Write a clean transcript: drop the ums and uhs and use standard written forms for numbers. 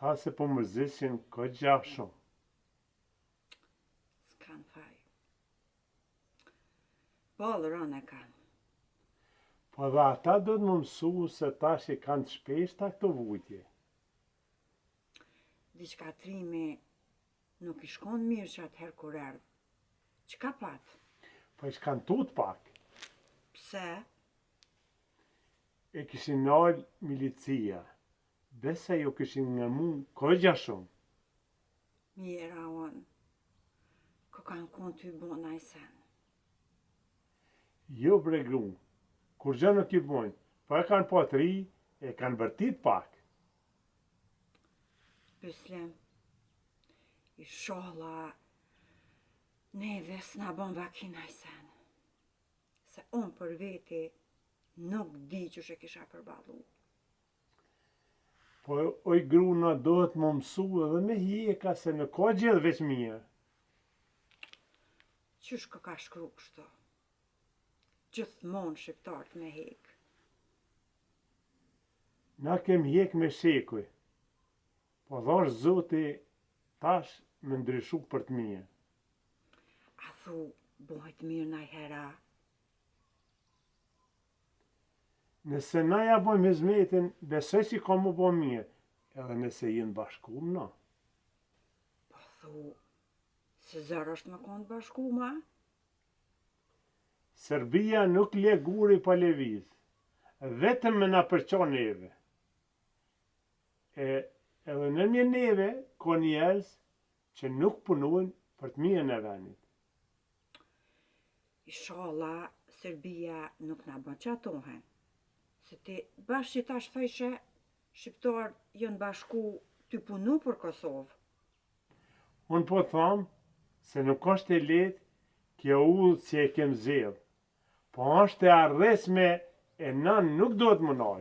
Tha se po mërziteshin kogja shumë. S'kanë faj. Boll rënë e kanë. Po dhe ata duhet me mësu se tash i kanë të shpeshta këto vujtje. Diçka trimi nuk i shkon mirë që atëherë kur erdh. Çka pat? Po ish kanë tut pak. Pse? E kishin nalë milicia. Besa ju kishin ngërmu kogja shumë. Mjera unë. Ko kanë konë ty bo naj sen. Jo bre gru, kurgjo nuk i bojnë, po e kanë pa të ri, e kanë bërtit pak. Byslim, ishalla, neve s'na bon vaki naj sen. Se unë për veti nuk di qysh e kisha përballu. Po oj gru na duhet me mësu edhe me hjeka se nuk ka gjithë veç mirë. Qysh ka ka shkru kështu? Gjithmonë shqiptarët me hek. Na kem hjek me shekuj. Po dhashtë zoti tash me ndryshu për të mirë. A thu bohet mirë najherë a? Nëse na ja bojmë hizmetin, besoj që ka mu bo mirë, edhe nëse jenë bashkum na. Po thu, se zor është me konë të bashkum, a? Serbia nuk le guri pa leviz, vetëm me na përça neve. E edhe nërmjet neve ka njerëz që nuk punojnë për të mirën e vendit. Ishalla Serbia nuk na bën qatohen. Se ti bash që tash thojshe shqiptarët janë bashku ty punu për Kosovë. Unë po tham se nuk është e lehtë kjo udhë që e kem zgjedhë, po është e arritshme e na nuk duhet m'u nalë.